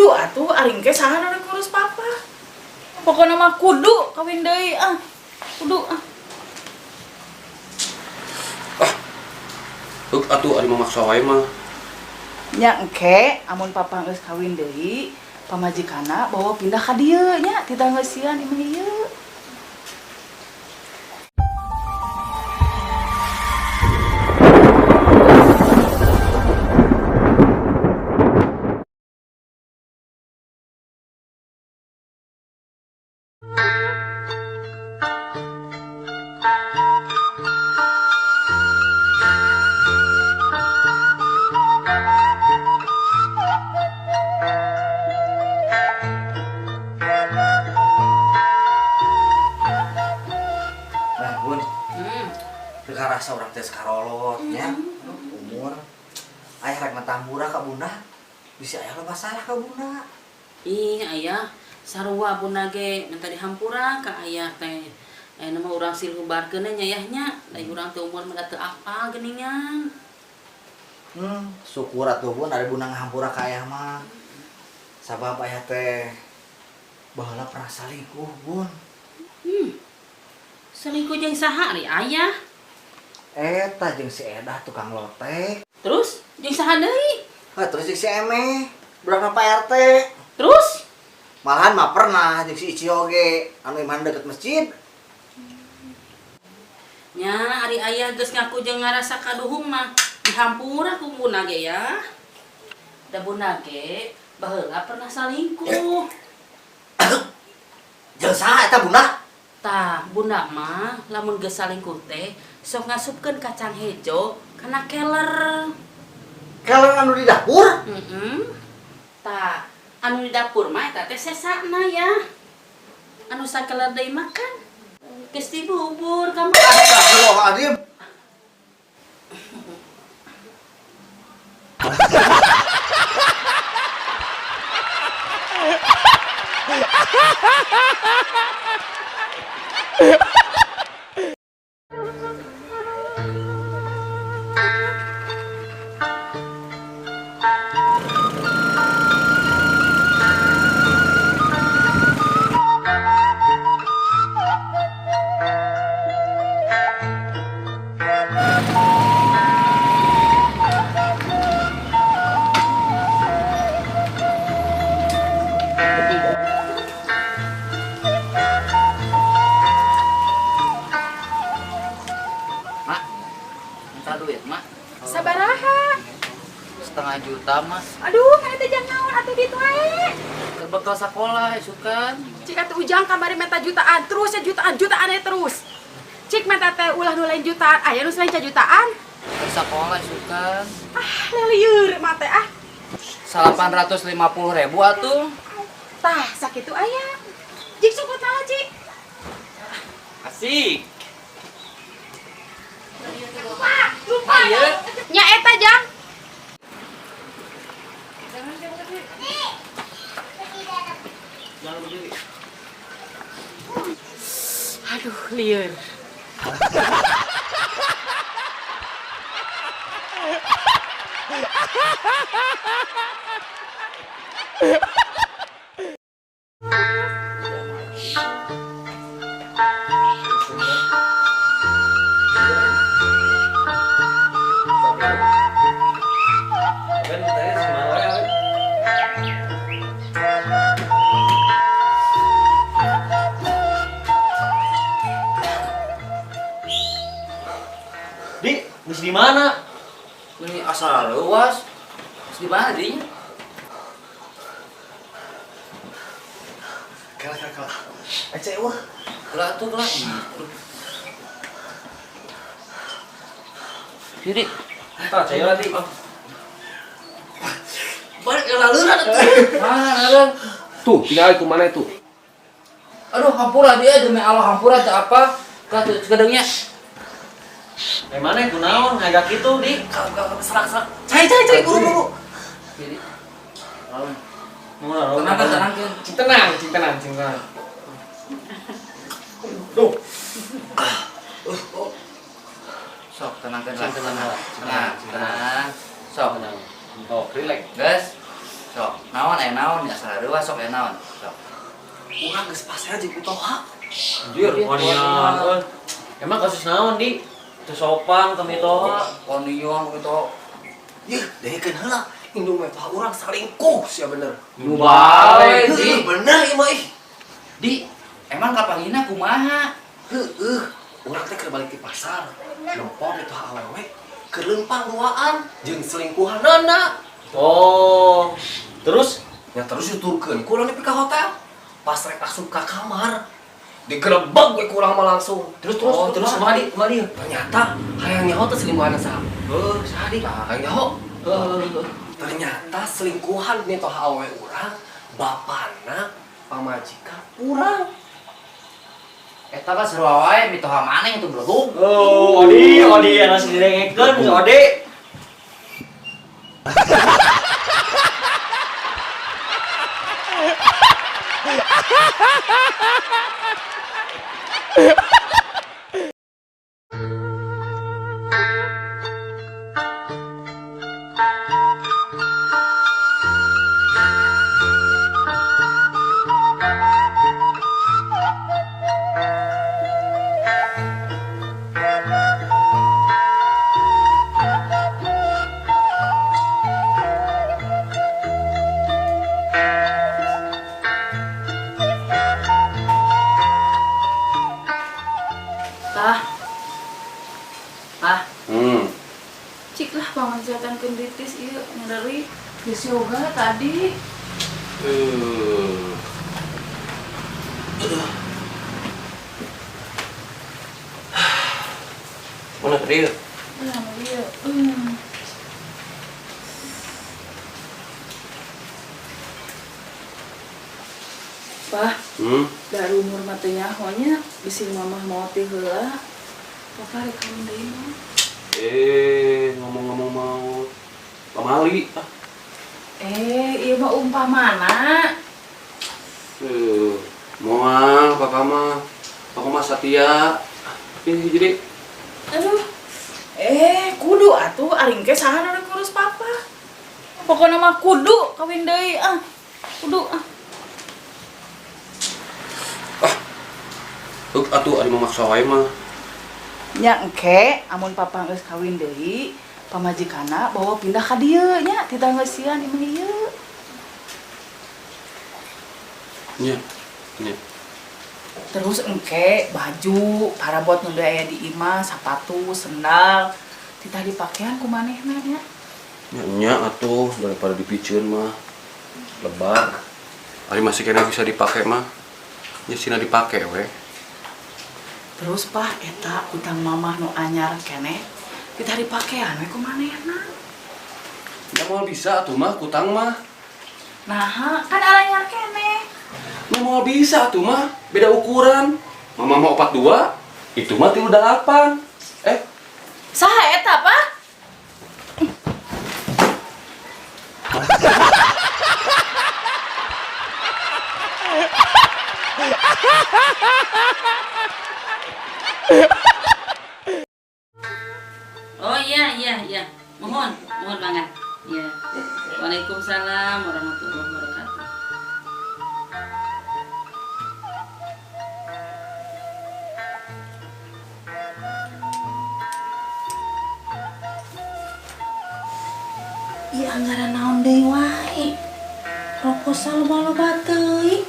Kudu atuh, ari engke saha nu rek ngurus papa? Pokokna mah kudu kawin deui ah. Kudu ah. Ah. Heuk atuh ari mamaksa wae mah. Nya engke amun papa geus kawin deui, pamajikanna bawa pindah ka dieu nya, titah ngeusian imah ieu. Nah, Bun. Teu karasa urang teh sakarolot nya. Umur. Ayah rek natambura ka Bunda. Bisi ayah loba salah ka Bunda. Ih, ayah, sarua Bunda ge minta dihampura ka ayah teh. Ayeuna mah urang silih hubarkeun nya yah nya, da urang teh umur mah da teu apal geuningan. Syukur atuh Bun ari Bunda ngahampura ka ayah mah. Sabab ayah teh baheula pernah salingkuh, Bun. Selingkuh jeung saha ari ayah? Eta jeung si Edah tukang lotek. Terus jeung saha deui? Hah, terus jeung si Emeh, budakna Pak RT. Terus? Malahan mah pernah jeung si Ici oge, anu imahna deket masjid. Nya ari ayah geus ngaku jeung ngarasa kaduhung mah dihampura ku Bunda ge ya. Da Bunda ge baheula pernah salingkuh. Jeung saha eta Bunda? Tah, Bunda mah lamun geus salingkuh teh sok ngasupkeun kacang hejo kana keler. Keler anu di dapur? Heeh. Tah, anu di dapur mah eta teh sesana ya. Anu sakeler deui mah kan geus dibubur ka mah. Astagfirullahaladzim. Mak, minta duit, Mak. Sabaraha? Setengah juta, Mak. Aduh, kana teh jang naon atuh ditu wae. Keur bekal sakola, isukan. Cik atuh Ujang kamari minta jutaan, terus ya jutaan, jutaan aja terus. Cik minta teh ulah nu lain jutaan, aya nu selain jutaan. Keur sakola isukan. Ah, lelieur mah teh ah. 850.000 atuh. Tah, sakitu aya. Cik sukut naon, Cik? Asik. Lupa, lupa. Iya. Nya eta Jang. Aduh, lieur. Di, geus di mana? Ini asal luas. Geus di mana dinya? Kela, kela, kela. Ece, wah. Kela tuh, kela. Sini. Tah, cai lah, Di. Balik ke laleuran atuh. Mana laleuran? Tuh, tinggal ku mana itu? Aduh, hampura dia demi Allah hampura teu apa? Ka tuh sekedengnya. Mana kunaon ngagak kitu, Di? Serak, serak. Cai, cai, cai, buru, buru. Sini. Tenang, Tenang, tenang. Cing tenang, cing tenang, cing tenang. Duh. Sok, tenang, tenang. Cing tenang, Tenang, cing tenang. Sok. Oh, relax. Guys. Sok, naon Naon aya naon ya salah dewa sok aya naon. Sok. Urang geus pasrah jeung Mitoha. Anjir, wanian euy. Emang kasus naon, Di? Teu sopan ka mitoha. Konion gitu. Yeuh, dengekeun heula. Indung mitoha urang salingkuh sia bener. Nu bae, Di. Heueuh, bener ieu mah ih. Di, emang kapanggihna kumaha? Heueuh, urang teh keur balik ti pasar. Nempo mitoha awewe keur leumpang duaan jeung selingkuhanana. Oh. Terus Nya terus diturkeun ku urang nepi ka hotel. Pas rek asup ka kamar, digerebek we ku urang mah langsung. Terus terus Oh, terus kumaha, Di? Kumaha dia? Ternyata hayang nyaho teh selingkuhanna saha? Heuh, saha, Di? Hayang nyaho. Heuh. Ternyata selingkuhan mitoha awewe urang, bapana pamajikan urang. Eta mah sarua wae mitoha maneh itu belegug. Oh, Odi, Odi anu didengekeun, Odi. Pah. Pah, Hmm. cik lah pangasiatan kenditis ieu nyeri. Geus yoga tadi. Eh. Aduh. Mana tadi ya? Lah, ieu. Pah, dari umur mah teu nyaho nya, bisi mamah mau ti heula. Papa rek kawin deui mah. Eh, ngomong-ngomong mau pamali ah. Eh, ieu mah umpamana. Eh, moal papa mah. Papa mah satia. Eh, jadi Aduh. Eh, kudu atuh aring ke saha nu rek ngurus papa. Pokokna mah kudu kawin deui ah. Kudu ah. Heuk atuh ari memaksa wae mah. Nya engke amun papa geus kawin deui, pamajikanna bawa pindah ka dieu nya titah ngeusian imah ieu. Nya. Nya. Terus engke baju parabot nu aya di imah, sapatu, sendal titah dipakean ku manehna nya. Nya nya atuh daripada dipiceun mah. Lebar. Ari masih kena bisa dipake mah. Nya sina dipake we. Terus pah eta utang mamah nu anyar keneh titah dipakean we ku manehna. Nya moal bisa atuh mah kutang mah. Nah, kan aranyar keneh. Nya moal bisa atuh mah, beda ukuran. Mama mah 42, itu mah 38. Eh, Saha eta, Pak? Oh iya iya iya. Mohon, mohon banget. Iya. Waalaikumsalam warahmatullahi wabarakatuh. Ieu anggaran naon deui wae. Proposal loba-loba teuing.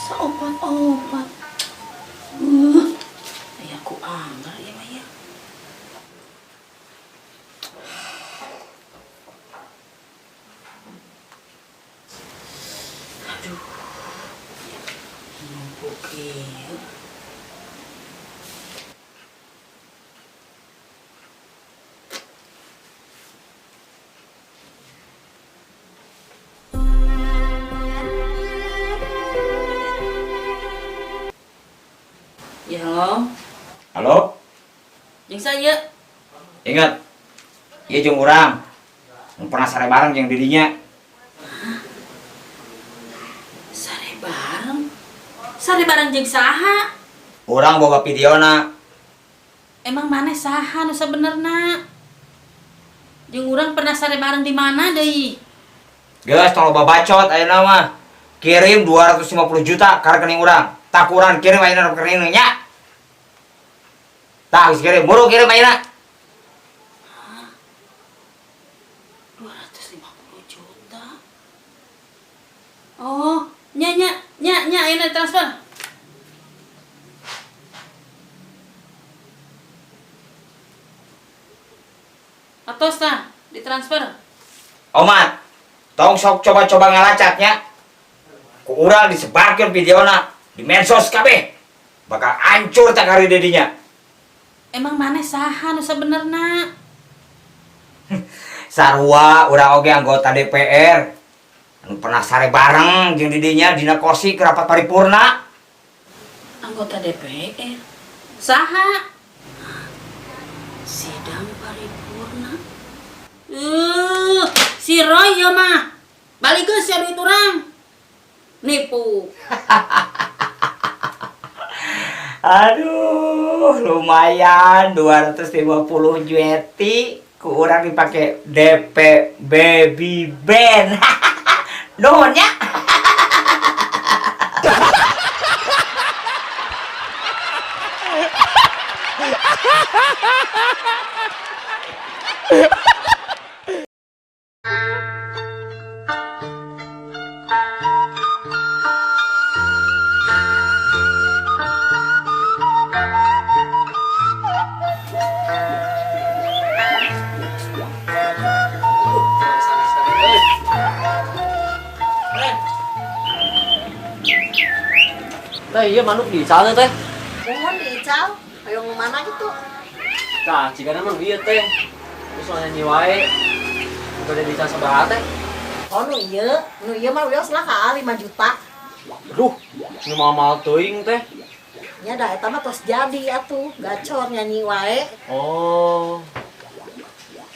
Saopat-opat. Aya ku anggar ieu mah ya. Aduh. Numpuk ieu. Ya halo. Halo, Jeung saya. ingat, iya jeung urang. Nu pernah sare bareng jeung didinya. Sare bareng. Sare bareng jeung saha? Urang boga videona. Emang maneh saha nu sabenerna? Jeung urang pernah sare bareng di mana deui? Geus tong loba bacot ayeuna mah. Kirim 250 juta ka rekening urang. Takuran kirim ayeuna rekening nya. Tah geus kirim, buru kirim ayeuna. 250 juta. Oh, nya nya nya nya ayeuna transfer. Atos tah, ditransfer. Omat, tong sok coba-coba ngalacaknya. Ku urang disebarkeun videona di medsos kabeh. Bakal hancur tak hari dedinya. Emang maneh saha nu sabenerna? Sarua urang oge anggota DPR. Anu pernah sare bareng jeung didinya dina kursi ke rapat paripurna. Anggota DPR. Saha? Sidang paripurna. Si Roy ya mah. Balikeun sia duit urang. Nipu. Aduh, lumayan 250 jueti ku urang dipake DP Baby Band. Nuhun nya. Teh, iya manuk di sana teh. Mohon diical, ayo mana gitu. Tah, cigana mah ieu teh. Terus nyanyi wae. Udah di sabaraha teh? Oh, nu ieu mah wios lah ka 5 juta. Aduh, nu mahal-mahal teuing teh. Nya da eta mah tos jadi atuh, gacor nyanyi wae. Oh.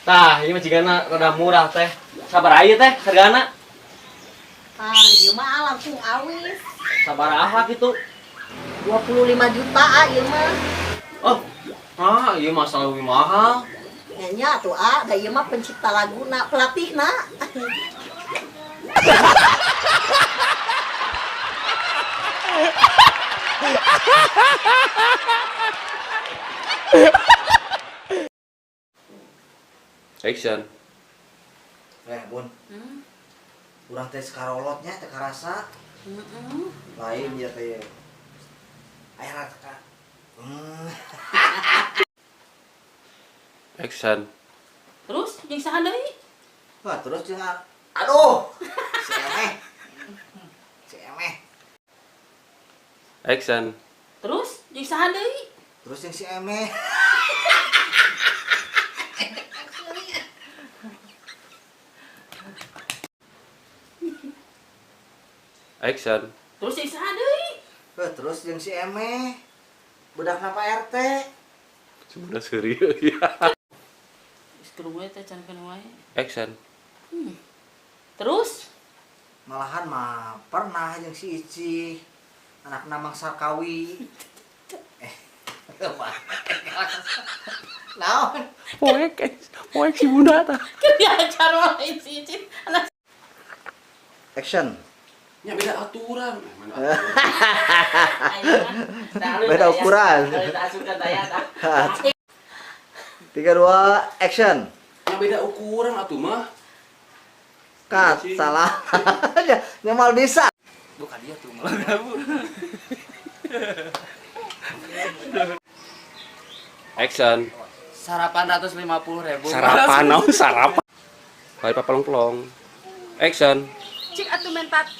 Tah, ieu mah cigana rada murah teh. Sabaraha ieu teh hargana? Tah, ieu mah langsung awis. Sabaraha kitu? 25 juta ah ieu mah. Oh, ah ieu mah leuwih mahal. Nyanyi atuh ah, da ieu mah pencipta laguna, pelatihna. Action. Bun. Urang teh sakarolotnya teh karasa. Lain ya teh. Aya teh. Action. Terus jeung saha deui? Wah, terus jeung aduh. Si Emeh. Si Emeh. Action. Terus jeung saha deui? Terus jeung si Emeh. Action. Terus jeung saha deui? Terus jeung si Emeh. Budakna Pak RT. Sebenarnya serius ya. Geus kerung we teh can keun wae. Action. Terus? Malahan mah pernah jeung si Ici. Anakna Mang Sarkawi. Naon? Poek si Bunda tah. Diajar wae si Ici. Anak Action. Ya beda aturan. Beda ukuran. 3, 2, action. Ya beda ukuran atuh mah. Cut, salah. Nyemal bisa. Bukan dia tuh malah. Action. Sarapan 150.000. Sarapan, oh, sarapan. Bari papelong-pelong. Action. Cik atuh mentat.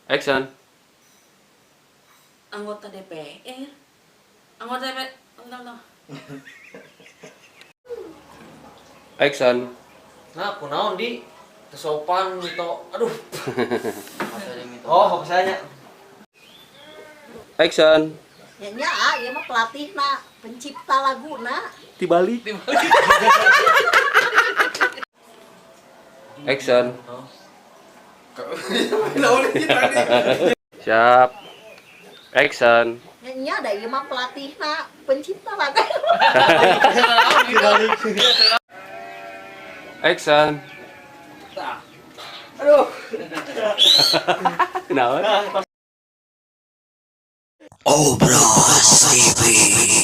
Action. Anggota DPR. Anggota DPR. Bentar, bentar. Action. Nah, kunaon di kesopan gitu. Aduh. Oh, saya. Action. Ya nya, ieu mah pelatihna, pencipta laguna. Dibalik. Action. Siap. Action. Ya nya da ieu mah pelatihna, pencipta lagu. Action. Aduh. Kenapa? Obras TV.